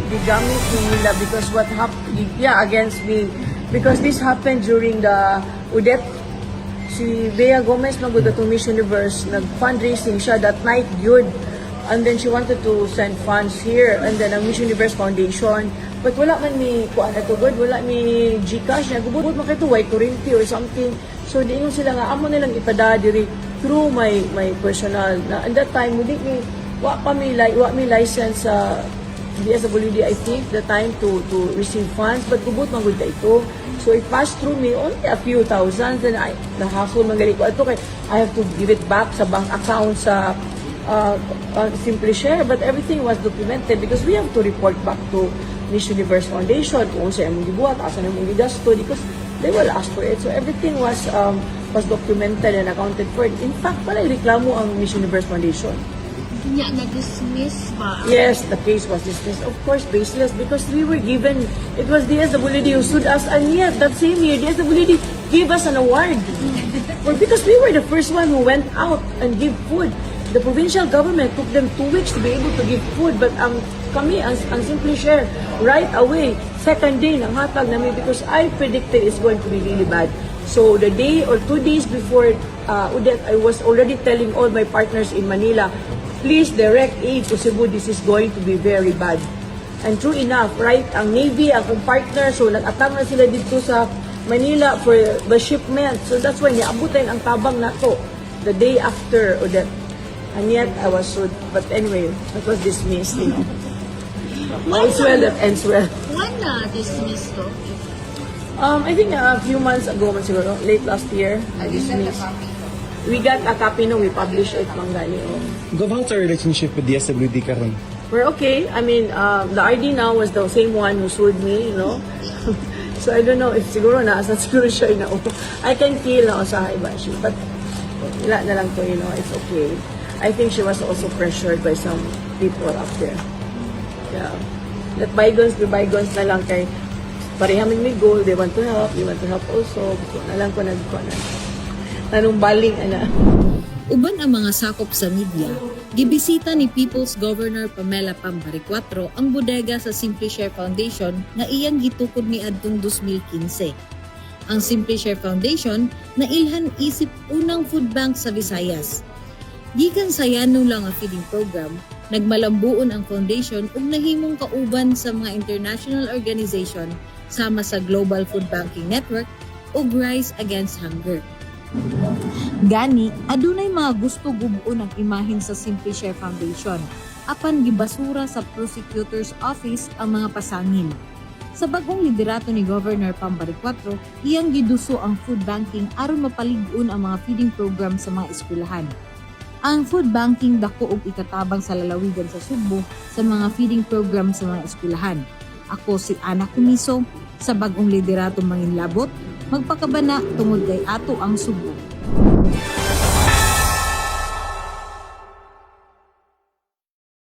Gigamit ni nila because what happened, yeah, against me. Because this happened during the Odette. Si Bea Gomez man gud atong Miss Universe, nag-fundraising siya that night gyud. And then she wanted to send funds here and then ang Miss Universe Foundation. But wala man mi kuan ato gud, wala mi GCash niya. Gubot man kay to way kuryente or something. So diingon sila nga amo nilang ipada diri through my personal na, and that time di mi wa pa mi li, wa mi license sa DSWD, I think, the time to receive funds, but gubot man gud ito. So it passed through me only a few thousands, and I nahasol man gali ko ato kay I have to give it back sa bank account sa Simply Share, but everything was documented because we have to report back to Miss Universe Foundation kung sa imong gibuhat, asa na imong gigasto, because they will ask for it. So everything was documented and accounted for. In fact, wala reklamo ang Miss Universe Foundation. Nya na-dismiss ba? Yes, the case was dismissed. Of course, baseless because we were given, it was DSWD who sued us, and yet that same year, DSWD gave us an award. Or because we were the first one who went out and give food. The provincial government took them 2 weeks to be able to give food, but kami, ang Simply Share, right away, second day, nanghatag namin because I predicted it's going to be really bad. So the day or 2 days before Odette, I was already telling all my partners in Manila, "Please direct aid to Cebu, this is going to be very bad." And true enough, right, ang Navy, akong partner, so nag-atang na sila dito sa Manila for the shipment. So that's why niabutan ang tabang nato the day after Odette. And yet, I was sued. But anyway, it was dismissed. All's well that ends well. When na-dismiss to? I think a few months ago, man siguro, late last year, I dismissed. We got a copy no, we published it, man gani. Oh. Gov, how's our relationship with DSWD karon? We're okay. I mean, the RD now was the same one who sued me. So I don't know if siguro na, asa siguro siya na, I can feel na usahay ba siya. But wala na lang to, it's okay. I think she was also pressured by some people up there. Yeah. Let bygones be bygones na lang kay pareha man may goal, they want to help, they want to help also. So, na lang ko nag na. Nanumbaling ana. Uban ang mga sakop sa media, gibisita ni People's Governor Pamela Pam Baricuatro ang bodega sa Simply Share Foundation nga iyang gitukod niadtong 2015. Ang Simply Share Foundation nailhan isip unang food bank sa Visayas. Gikan sa yano lang nga feeding program, nagmalambuon ang foundation ug nahimong kauban sa mga international organization sama sa Global Food Banking Network ug Rise Against Hunger. Gani, adunay mga gusto gub-on ang imahen sa Simply Share Foundation apan gibasura sa Prosecutor's Office ang mga pasangil. Sa bagong liderato ni Governor Pam Baricuatro, iyang giduso ang food banking aron mapalig-on ang mga feeding program sa mga eskwelahan. Ang food banking dako og ikatabang sa lalawigan sa Sugbo sa mga feeding program sa mga eskwelahan. Ako si Ana Kumiso, sa bagong liderato manginlabot, magpakabana tungod kay ato ang Sugbo.